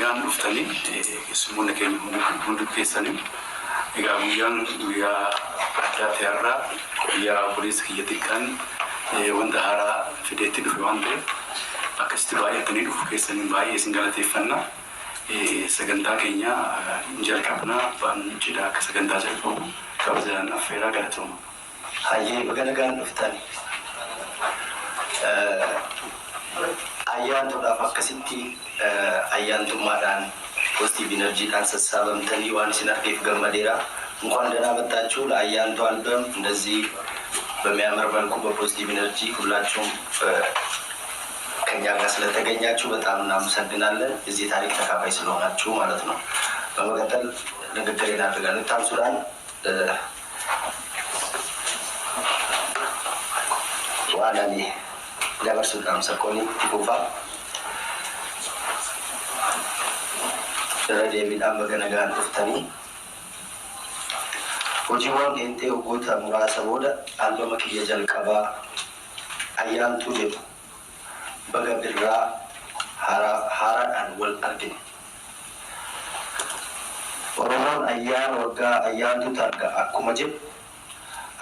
Nagaan dhuftanii keessummoonni keenya hundi keessanii. Egaa guyyaan guyyaa addaa ta'e har'aa guyyaa obboleessa kiyya xiqqaan wanta haaraa fideetti dhufe waan ta'eef akkasitti baay'atanii dhufu keessaniin baay'ee isin galateeffanna. Sagantaa keenya hin jalqabna. Abbaan cidhaa akka sagantaa jalqabu kabajaan affeeraa, galatooma. Hayyee, baga nagaan dhuftan. Ayyaantuudhaaf akkasitti ayyaantummaadhaan, positive energy dhaan sassaabamtanii waan isin argeef gammadeera. እንኳን ደህና መጣችሁ ለአያንቱ አልበም። እንደዚህ በሚያምር መልኩ በ positive energy ሁላችሁም ከኛ ጋር ስለተገኛችሁ በጣም እናመሰግናለን። የዚህ ታሪክ ተካፋይ ስለሆናችሁ ማለት ነው። በመቀጠል ንግግሬን አድርጋለሁ። Ittaansuudhaan waan ani dabarsuudhaan sakkoon itti fufaa. Irra deebiidhaan baga nagaan dhuftanii. Hojiiwwan qeenxee waggoota muraasa booda albama kiyya jalqabaa Ayyaantuu jedhu baga birraa haaraadhaan wal argine. Oromoon ayyaana waggaa ayyaantuutu arga akkuma jedhu,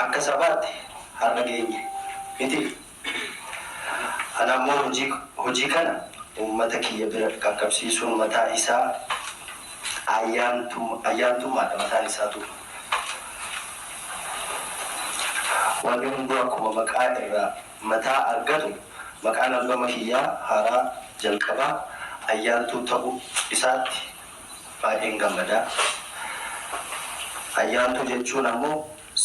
akka sabaatti har'a geenye miti. Ana ammoo hojii kana uummata kiyya bira qaqqabsiisuun mataa isaa ayyaantummaadha mataan isaatu. Wanni hunduu akkuma maqaa irraa mataa argatu, maqaan albama kiyyaa haaraa jalqabaa Ayyaantuu ta'uu isaatti baay'een gammada. Ayyaantuu jechuun ammoo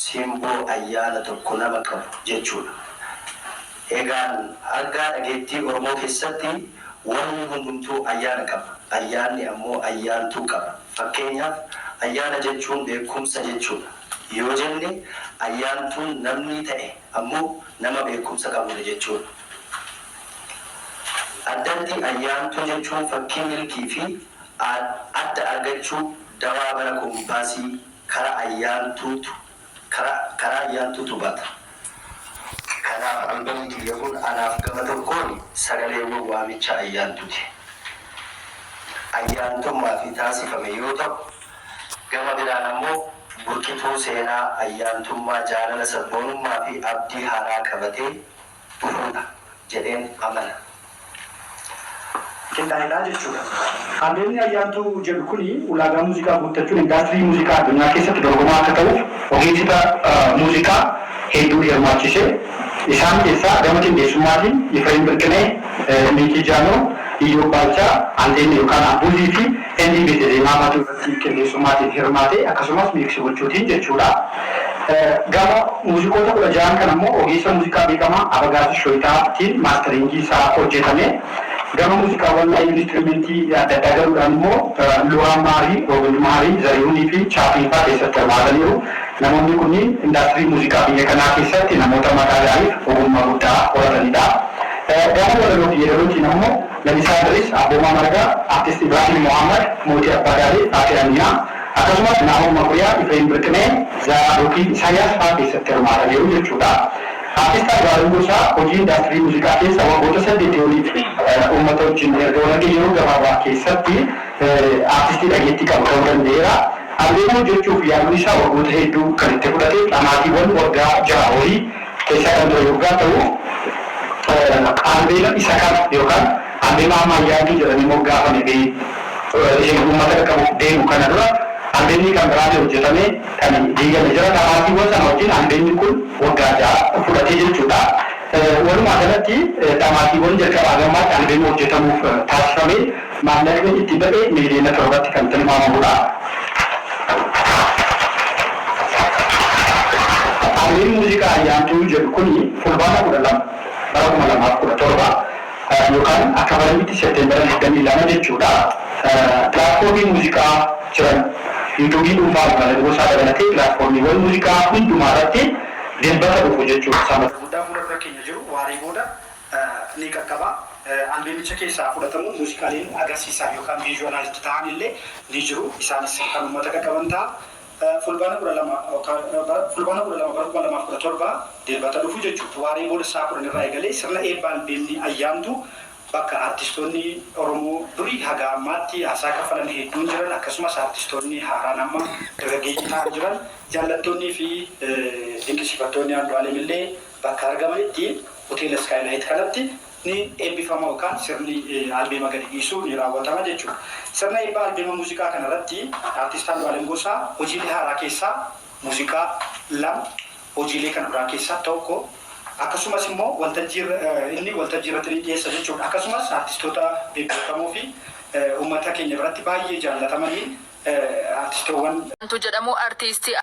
simboo ayyaana tokko nama qabu jechuudha. Egaan argaa dhageettii Oromoo keessatti wanni hundumtuu ayyaana qaba. Ayyaanni ammoo ayyaantuu qaba. Fakkeenyaaf, ayyaana jechuun beekumsa jechuudha yoo jenne, ayyaantuun namni ta'e ammoo nama beekumsa qabuudha jechuudha. Addatti ayyaantuu jechuun fakkii milkii fi adda argachuu dawaa bara koompaasii karaa ayyaantuutu baata. Kanaaf albamni kiyya kun anaaf gama tokkoon sagaleewwan waamicha ayyaantuuti. Ayyaantummaa fi taasifame yoo ta'u, gama biraan ammoo burqituu seenaa ayyaantummaa, jaalala, sabboonummaa fi abdii haaraa qabatee dhufuudha jedheen amana. Qindaa'edha jechuudha. Albeemni Ayyaantuu jedhu kuni ulaagaa muuziqaa guuttachuun indaastirii muuziqaa addunyaa keessatti dorgomaa akka ta'uuf ogeessota muuziqaa hedduu hirmaachise. Isaan keessaa gama qindeessummaatiin Ifreen Birqinee, Miikii Jaanoo, Iyyoob Baalchaa, Anteen yookaan Abbuuzii fi Endii Beetezeemaa fa'atu irratti qindeessummaatiin hirmaate, akkasumas mix gochuutiin jechuudha. Gama muuziqoota 16n kan ammoo ogeessa muuziqaa beekamaa Abagaaz Shoyitaatiin mastering isaa hojjetame. Gama muuziqaawwan live instrument adda addaa galuudhaan immoo Luwaan Maarii, Roobel Maarii, Zarihuunii fi Chaapiin fa'aa keessatti hirmaataniiru. Namoonni kunniin indaastirii muuziqaa biyya kanaa keessatti namoota maqaa gaariif ogummaa guddaa horatanidha. Gama walaloo fi yeedalootiin ammoo Lalisaa Idris, Abboomaa Margaa, Artist Ibrahim Mohammad, Mootii Abbaa Gaarii, Faatee Amiinaa, akkasumas Naahom Makuriyaa, Ifreen Birqinee, Zaaraa Dookii Isaayyaas fa'aa keessatti hirmaataniiru jechuudha. Artist Andu'aalem Gosaa hojii indaastirii muuziqaa keessa waggoota 8 oliif uummata wajjin erga wal argee yeroo gabaabaa keessatti artistii dhageettii qabu ta'uu danda'eera. Albeema hojjechuuf yaaluun isaa waggoota hedduu kan itti fudhate, dhamaatiiwwan waggaa 6 olii keessa kan ture yoggaa ta'u, albeema isa kana yookaan albeema amma Ayyaantuu jedhamee moggaafame fi uummata qaqqabuuf deemu kana dura albeemni kan biraan hojjetame kan diigame jira. Dhamaatiiwwan sana wajjin albeemni kun waggaa 6 fudhatee jechuudha. Walumaa galatti dhamaatiiwwan jalqabaa gammaatti albeema hojjetamuuf taasifame maallaqni itti ba'e miiliyoona 7tti kan tilmaamamudha. Albeemni muuziqaa Ayyaantuu jedhu kuni Fulbaana 12 bara 2017 yookaan akka faranjiitti Seepteembara 22 jechuudha. Pilaatfoormii muuziqaa jiran yuutuubii dhuunfaa Andu'aalem Gosaa dabalatee pilaatfoormiiwwan muuziqaa hundumaa irratti Dilbata dhufu jechuudha. Sanbata guddaa fuula dura keenya jiru waaree booda ni qaqqaba. Albeemicha keessaa fudhatamuun muuziqaaleen agarsiisan yookaan visualized ta'an illee ni jiru. Isaanis kan uummata qaqqaban ta'a. Fulbaana 12, Fulbaana 12 bara 2017, Dilbata dhufu jechuudha. Waaree booda sa'a 10 irraa eegalee sirna eebba albeemni Ayyaantuu Bakka artistoonni Oromoo durii haga ammaatti aarsaa kaffalan hedduun jiran, akkasumas artistoonni haaraan amma dargaggeeyyii ta'an jiran, jaallattoonnii fi dinqisiifattoonni Andu'aalem illee bakka argamanitti hoteela Skylight kanatti ni eebbifama yookaan sirni albeema gadi dhiisuu ni raawwatama jechuudha. Sirna eebba albeema muuziqaa kanarratti artist Andu'aalem Gosaa hojiilee haaraa keessaa muuziqaa lama, hojiilee kan duraa keessaa tokko, akkasumas immoo waltajjii inni waltajjii irratti ni dhiyeessa jechuudha. Akkasumas artistoota bebbeekamoo fi uummata keenya biratti baay'ee jaallatamanii artistoowwan Ayyaantuu jedhamu artiistii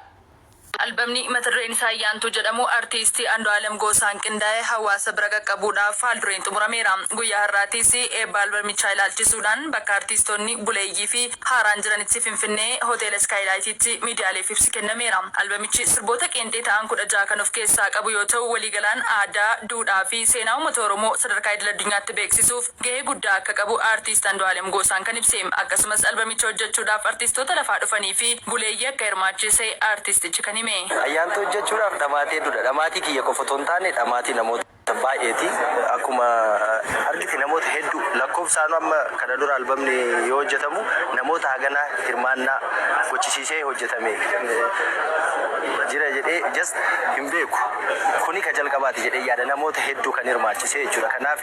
Albamni mata dureen isaa Ayyaantuu jedhamu artiistii Andu'aalem Gosaan qindaa'ee hawaasa bira qaqqabuudhaaf haal dureen xumurameera. Guyyaa har'aatiis eebba albamichaa ilaalchisuudhaan bakka artiistoonni buleeyyii fi haaraan jiranitti Finfinnee hoteela Skylightitti miidiyaaleef ibsi kennameera. Albamichi sirboota qeenxee ta'an 16 kan of keessaa qabu yoo ta'u, waliigalaan aadaa, duudhaa fi seenaa uummata Oromoo sadarkaa idil addunyaatti beeksisuuf gahee guddaa akka qabu artiist Andu'aalem Gosaan kan ibse. Akkasumas albamicha hojjechuudhaaf artiistoota lafaa dhufanii fi buleeyyii akka hirmaachise artiistichi kan hime. Ayyaantuu hojjechuudhaaf dhamaatii hedduudha. Dhamaatii kiyya qofa otoo hin taane dhamaatii namoota baay'eeti. Akkuma argite namoota hedduu lakkoofsaan amma kana dura albamni yoo hojjetamu namoota haganaa hirmaannaa gochisiisee hojjetame jira jedhee just hin beeku. Kuni ka jalqabaati jedhee yaada, namoota hedduu kan hirmaachisee jechuudha. Kanaaf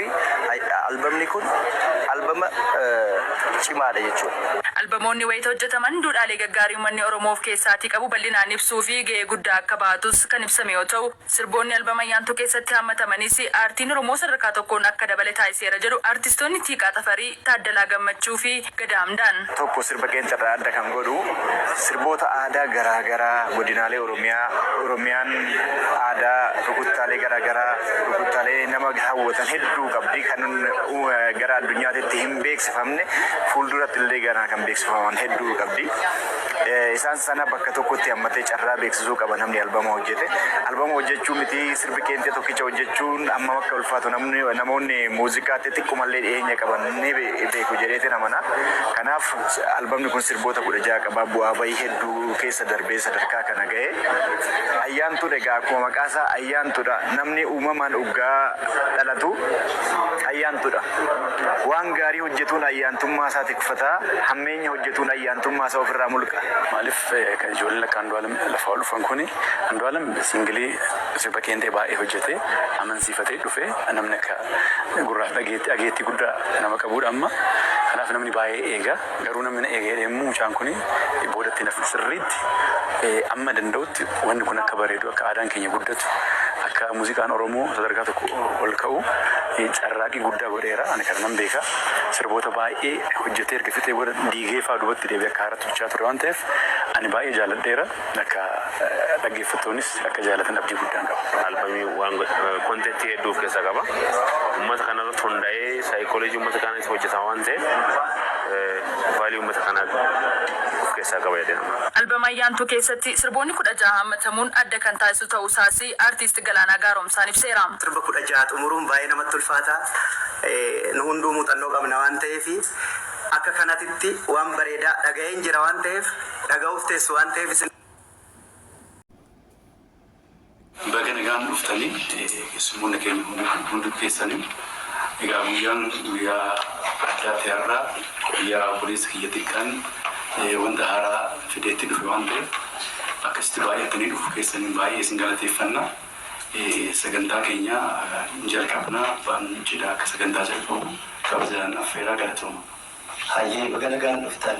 albamni kun albama cimaadha jechuudha. Albamoonni wayita hojjetaman duudhaalee gaggaarii uummanni Oromoo of keessaatii qabu bal'inaan ibsuu fi gahee guddaa akka baatus kan ibsame yoo ta'u, sirboonni albama Ayyaantuu keessatti hammatamanis aartiin Oromoo sadarkaa tokkoon akka dabale taasiseera jedhu artistoonni Tiiqaa Tafarii, Taaddalaa Gammachuu fi Gadaa Hamdaan. Tokko sirba qeenxarraa adda kan godhu sirboota aadaa garaa garaa godinaalee Oromiyaa, Oromiyaan aadaa rukuttaalee garaa garaa, rukuttaalee nama hawwatan hedduu qabdi, kan gara addunyaatitti hin beeksifamne, fuulduratti illee gara kan beeksifaman hedduu qabdi. Isaan sana bakka tokkotti hammatee carraa beeksisuu qaba namni albama hojjete. Albama hojjechuu miti, sirbi qeenxee tokkicha hojjechuun amma akka ulfaatu namni namoonni muuziqaatti xiqqoomallee dhiyeenya qaban ni beeku jedheetiin amana. Kanaaf albamni kun sirboota 16 qaba. Bu'aa bahii hedduu keessa darbee sadarkaa kana gahe. Ayyaantuun egaa akkuma maqaa isaa ayyaantuudha. Namni uumamaan uggaa dhalatu ayyaantuudha. Waan gaarii hojjetuun ayyaantummaa isaa tikfata. Hammeenya hojjetuun ayyaantummaa isaa ofirraa mulqa. Maaliif kan ijoolleen akka Andu'aalem lafaa ol dhufan kuni, Andu'aalem single sirba qeenxee baay'ee hojjetee amansiifatee dhufe, namni akka gurraaf dhageettii guddaa nama qabudha amma. Kanaaf namni baay'ee eega. Garuu namni na eega jedhee immoo mucaan kuni boodatti nafi sirriitti amma danda'utti wanni kun akka bareedu, akka aadaan keenya guddatu, akka muuziqaan Oromoo sadarkaa tokko ol ka'u carraaqii guddaa godheera. Ani kana nan beeka. Sirboota baay'ee hojjetee erga fixee booda diigee fa'aa duubatti deebi'ee akka haaratti hojjechaa ture waan ta'eef ani baay'ee jaalladheera. Akka dhaggeeffattoonnis akka jaalatan abdii guddaan qaba. Albamii waan contentii hedduu of keessaa qaba. Uummata kanarratti hundaa'ee saayikooloojii uummata kanaatti hojjetama waan ta'eef value uummata kanaa of keessaa qaba jedhee nama. Albama Ayyaantuu keessatti sirboonni 16 hammatamuun adda kan taasisu ta'uu isaas artiist Galaanaa Gaaromsaan ibseera. Sirba 16 xumuruun baay'ee namatti ulfaata. Nu hunduu muuxannoo qabna waan ta'eef akka kanatitti waan bareedaa dhaga'een jira waan ta'eef dhaga'uuf teessu waan ta'eef isin. Baga nagaan dhuftanii, keessummoonni keenya hundi keessanii. Egaa guyyaan guyyaa addaa ta'e har'aa guyyaa obboleessa kiyya xiqqaan wanta haaraa fideetti dhufe waan ta'eef akkasitti baay'atanii dhufu keessaniin baay'ee isin galateeffanna. Sagantaa keenya hin jalqabna, abbaan cidhaa akka sagantaa jalqabu kabajaan affeeraa, galatooma. Hayyee, baga nagaan dhuftan.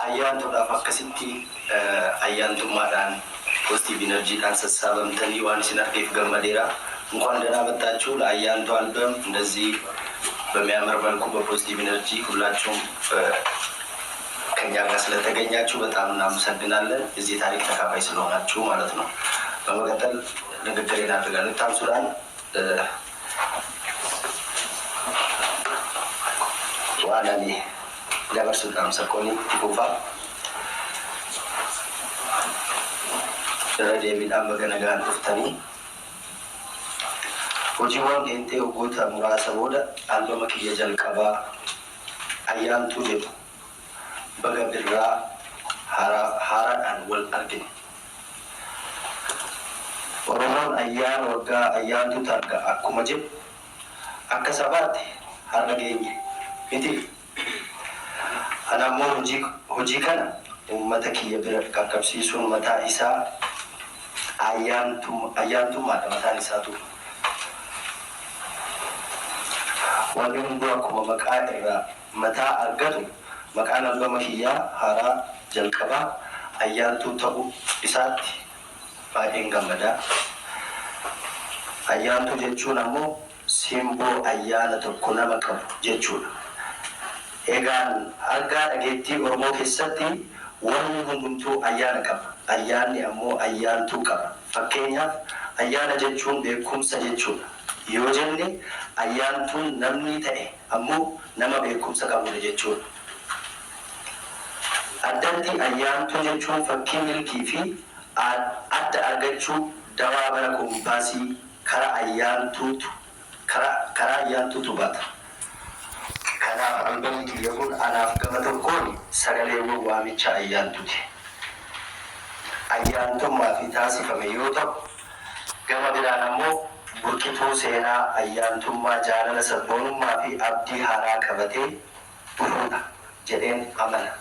Ayyaantuudhaaf akkasitti ayyaantummaadhaan positive energydhaan sassaabamtanii waan isin argeef gammadeera. እንኳን ደህና መጣችሁ ለአያንቱ አልበም። እንደዚህ በሚያምር መልኩ በ positive energy ሁላችሁም ከኛ ጋር ስለተገኛችሁ በጣም እናመሰግናለን። የዚህ ታሪክ ተካፋይ ስለሆናችሁ ማለት ነው። በመቀጠል ንግግሬን አድርጋለሁ። Ittaansuudhaan waan ani dabarsuudhaan sakkoon itti fufaa. Irra deebiidhaan baga nagaan dhuftanii. Hojiiwwan qeenxee waggoota muraasa booda albama kiyya jalqabaa Ayyaantuu jedhu baga birraa haaraadhaan wal argine. Oromoon ayyaana waggaa ayyaantutu arga akkuma jedhu akka sabaatti har'a geenye miti. Ana ammoo hojii kana uummata kiyya bira qaqqabsiisuun mataa isaa ayyaantummaadha mataan isaatu. Wanni hunduu akkuma maqaa irraa mataa argatu maqaan albama kiyyaa haaraa jalqabaa Ayyaantuu ta'uu isaatti baay'een gammada. Ayyaantuu jechuun ammoo simboo ayyaana tokko nama qabu jechuudha. Egaan argaa dhageettii Oromoo keessatti wanni hundumtuu ayyaana qaba. Ayyaanni ammoo ayyaantuu qaba. Fakkeenyaaf ayyaana jechuun beekumsa jechuudha yoo jenne ayyaantuun namni ta'e ammoo nama beekumsa qabuudha jechuudha. Addatti ayyaantuu jechuun fakkii milkii fi adda argachuu dawaa bara koompaasii kara ayyaantuutu karaa ayyaantuutu bata. Kanaaf albamni kiyya kun anaaf gama tokkoon sagaleewwan waamicha ayyaantuti. Ayyaantummaa fi taasifame yoo ta'u, gama biraan ammoo burqituu seenaa ayyaantummaa jaalala sabboonummaa fi abdii haaraa qabatee dhufuudha jedheen amana.